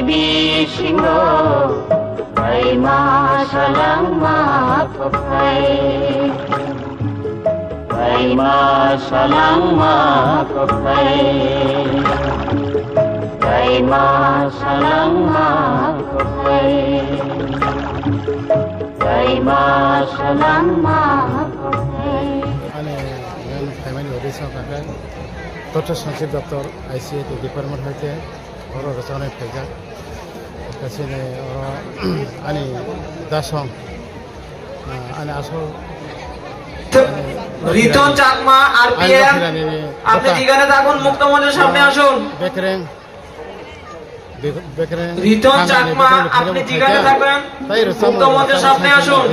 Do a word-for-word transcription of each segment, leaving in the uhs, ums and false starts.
Bisingo kaima salangma kophai, kaima salangma kophai, kaima salangma kophai, kaima salangma kophai. Ani yang phaimani audition kaka Doctor Sanchit Doctor I C A T department hoite. Oro rwchapnai phaijak. Kasini oro ani dasong, ah, ani asol, রিতন চাকমা, আরপিএম, আপনি যেখানে থাকুন, মুক্ত মঞ্চের সামনে আসুন। Bekreng, Bek-, Bekreng, রিতন চাকমা, আপনি যেখানে থাকুন, মুক্ত মঞ্চের সামনে আসুন।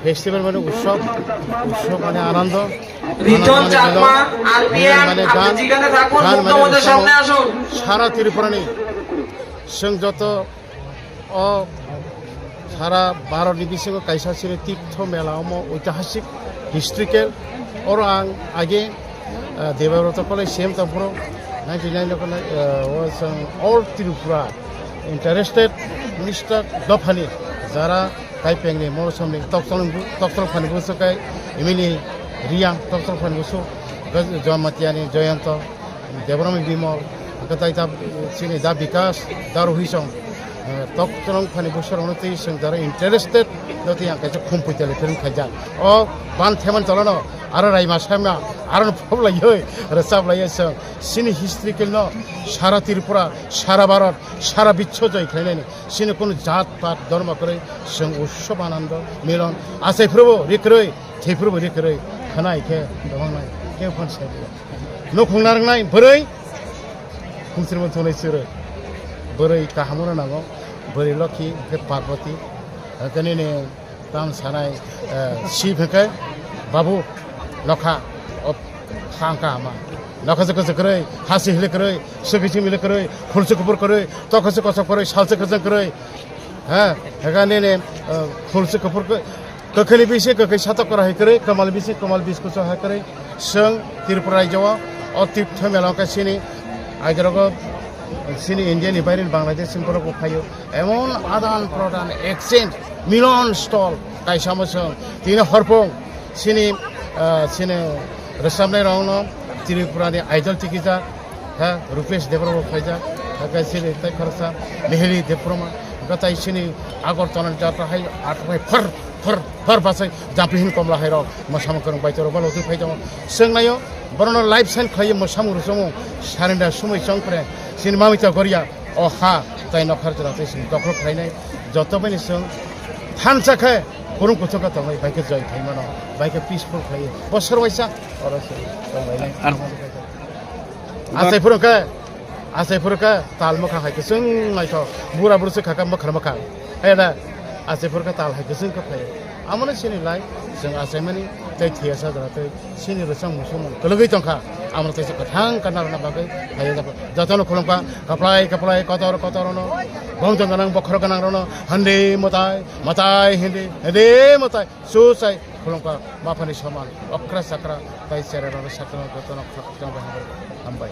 Festival mane utsob, utsob mane anando. রিতন চাকমা, আরপিএম, আপনি যেখানে থাকুন, মুক্ত মঞ্চের সামনে আসুন। Sara Tripura ni chwng joto o sara Bharat ni bisingo kaisa chini tirtho mela omo oitihasik, historical. Oro ang age, ah, Debabrata Palai C M tongphuru, ninety nine o, ah, o chwng all Tripura interested minister dophani jara Kaipengni, Morosomni, Tokchal, Tokchal phani busu kai, imini Riyang, Tokchal phani busu, Jamatia ni Joyonto, Debbarma Bimal, hwnkhe tai ta chini da Bikas, da Rohisong, eh, Tokchal phani busu rokno twi chwng jara interested, no twi ang kaisa khum puitali film khaijak. O ban theman tolano, aro raima saima, aro phob laioi, rwchap laioi chwng, chini historical no, sara Tripura, sara Bharat, sara biswo joi khlainani. Chini kunu jat pat dhormo kwrwi, chwng utsob anando milon. Achai phuru bo ri kwrwi, thwi phuru bo ri kwrwi, khwnai khe tongmangnai, khe phano sai liya. Nukhung narwknai bwrwi, khumsirbo thungnai chwrwi. Bwrwi kaham wngna nango, bwrwi lokhi, hwnkhe Parvati, hwnkhe nini Tamo sanai, eh, si hwnkhe, babu, nokha, o thang kahama. Nokha se kwchwk kwrwi, hasi hili kwrwi, swkwi chimili kwrwi, khulsu kuphur kwrwi, tokha se kochok kwrwi, sal se kwchwng kwrwi. Ha, hwnkhe nini, eh, khulsu kuphur kwrwi, kwkhwini bisi kwkhwi satok kwrwi hai kwrwi, kwmal bisi kwmal biskuso hai kwrwi. Chwng Tripura rajyo o, o tirtho mela wngkha chini, aidorogo chini India ni baire ni Bangladesh ni borok bo phaio. Emon adan prodan exchange milon stol kaisa mwswng tini horpong chini, ah, chini rwchapnai rokno Tripura ni idol tikijak, ha, Rupesh Debbarma bo phaijak, ha, chini tai khoroksa Miheli Debbarma, hwnkhe tai chini Agartala ni jatra hai, athro hai phar phar phar bachai jampi hin komla hai rok mwsamung kwrwng bai toro balo twi phai tongo. Chwng naio, borokno live sign khlaiwi mwsamung rwchapmung surrender sumui chong pre chini mamita goria o ha tai nokhar jora twi chini dokhol khlainai. Joto bini chwng thansa khe kwrwng kuchuk khe tongwi bai khe join khai mano, bai khe peaceful khlaiwi bosor waisa oro se tonglainai. Achai phuru khe, achai phuru khe tal mwkha hai kwchwng naithok. Bura buru se khaka mwkhra mwkha. Hai da, achai phuru khe tal hai kwchwng khe phai. Amo no chini lai, chwng achaimani tei thwiya sajra tei chini rwchapmung swngmung kwlwgwi tongkha. Amo no teisa kwthang kana rwna bagwi hai da. Jotono khulumkha, kaplai kaplai, kotor kotor no, bongtong gwnang bokhorok gwnang rokno, hande mwtai, mwtai hinde, hinde mwtai, suchai khulumkha, maphani soman, okra chakra, tai chera rokno sakno jotono khulumkha, hambai.